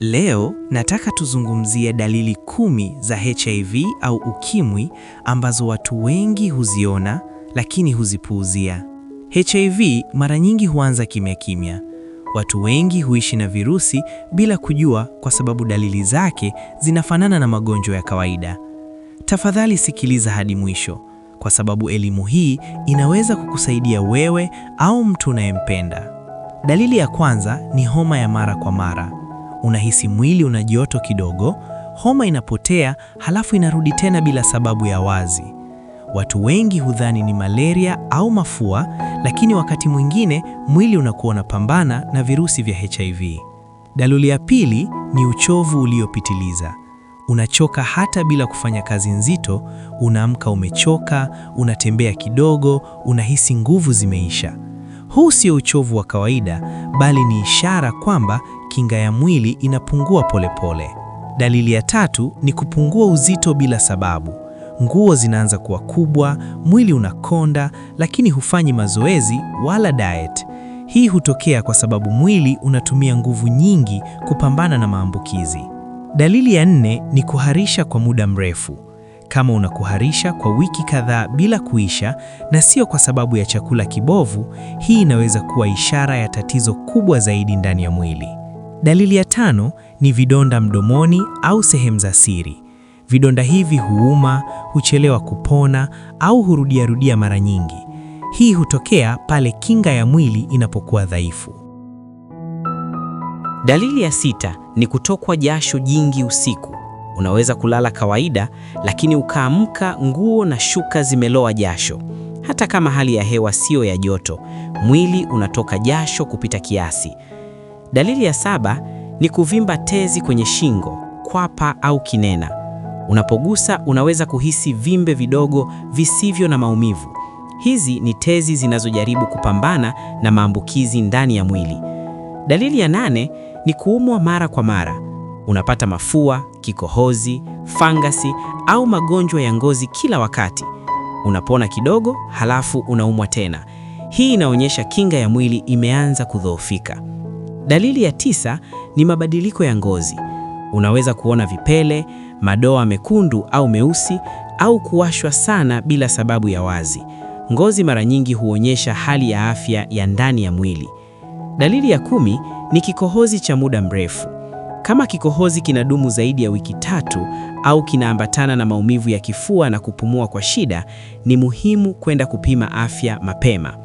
Leo nataka tuzungumzie dalili 10 za HIV au ukimwi ambazo watu wengi huziona lakini huzipuuzia. HIV mara nyingi huanza kimya kimya. Watu wengi huishi na virusi bila kujua kwa sababu dalili zake zinafanana na magonjwa ya kawaida. Tafadhali sikiliza hadi mwisho kwa sababu elimu hii inaweza kukusaidia wewe au mtu unayempenda. Dalili ya kwanza ni homa ya mara kwa mara. Unahisi mwili una joto kidogo, homa inapotea halafu inarudi tena bila sababu ya wazi. Watu wengi hudhani ni malaria au mafua, lakini wakati mwingine mwili unakuwa unapambana na virusi vya HIV. Dalili ya pili ni uchovu uliopitiliza. Unachoka hata bila kufanya kazi nzito, unaamka umechoka, unatembea kidogo, unahisi nguvu zimeisha. Huu sio uchovu wa kawaida, bali ni ishara kwamba kinga ya mwili inapungua polepole. Dalili ya tatu ni kupungua uzito bila sababu. Nguo zinaanza kuwa kubwa, mwili unakonda, lakini hufanyi mazoezi wala diet. Hii hutokea kwa sababu mwili unatumia nguvu nyingi kupambana na maambukizi. Dalili ya nne ni kuharisha kwa muda mrefu. Kama unakuharisha kwa wiki kadhaa bila kuisha na sio kwa sababu ya chakula kibovu, hii inaweza kuwa ishara ya tatizo kubwa zaidi ndani ya mwili. Dalili ya tano ni vidonda mdomoni au sehemu za siri. Vidonda hivi huuma, huchelewa kupona au hurudiarudia mara nyingi. Hii hutokea pale kinga ya mwili inapokuwa dhaifu. Dalili ya sita ni kutokwa jasho jingi usiku. Unaweza kulala kawaida, lakini ukaamka nguo na shuka zimeloa jasho. Hata kama hali ya hewa siyo ya joto, mwili unatoka jasho kupita kiasi. Dalili ya saba ni kuvimba tezi kwenye shingo, kwapa au kinena. Unapogusa unaweza kuhisi vimbe vidogo visivyo na maumivu. Hizi ni tezi zinazojaribu kupambana na maambukizi ndani ya mwili. Dalili ya nane ni kuumwa mara kwa mara. Unapata mafua, kikohozi, fangasi au magonjwa ya ngozi kila wakati. Unapona kidogo, halafu unaumwa tena. Hii inaonyesha kinga ya mwili imeanza kudhoofika. Dalili ya tisa ni mabadiliko ya ngozi. Unaweza kuona vipele, madoa mekundu au meusi au kuwashwa sana bila sababu ya wazi. Ngozi mara nyingi huonyesha hali ya afya ya ndani ya mwili. Dalili ya 10 ni kikohozi cha muda mrefu. Kama kikohozi kinadumu zaidi ya wiki 3 au kinaambatana na maumivu ya kifua na kupumua kwa shida, ni muhimu kwenda kupima afya mapema.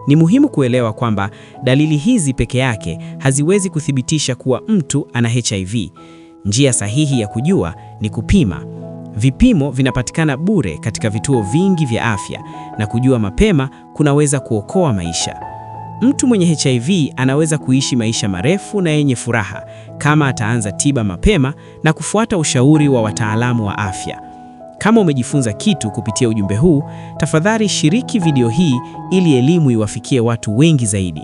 Ni muhimu kuelewa kwamba dalili hizi peke yake haziwezi kuthibitisha kuwa mtu ana HIV. Njia sahihi ya kujua ni kupima. Vipimo vinapatikana bure katika vituo vingi vya afya na kujua mapema kunaweza kuokoa maisha. Mtu mwenye HIV anaweza kuishi maisha marefu na yenye furaha kama ataanza tiba mapema na kufuata ushauri wa wataalamu wa afya. Kama umejifunza kitu kupitia ujumbe huu, tafadhali shiriki video hii ili elimu iwafikie watu wengi zaidi.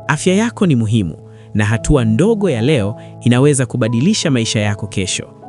Afya yako ni muhimu na hatua ndogo ya leo inaweza kubadilisha maisha yako kesho.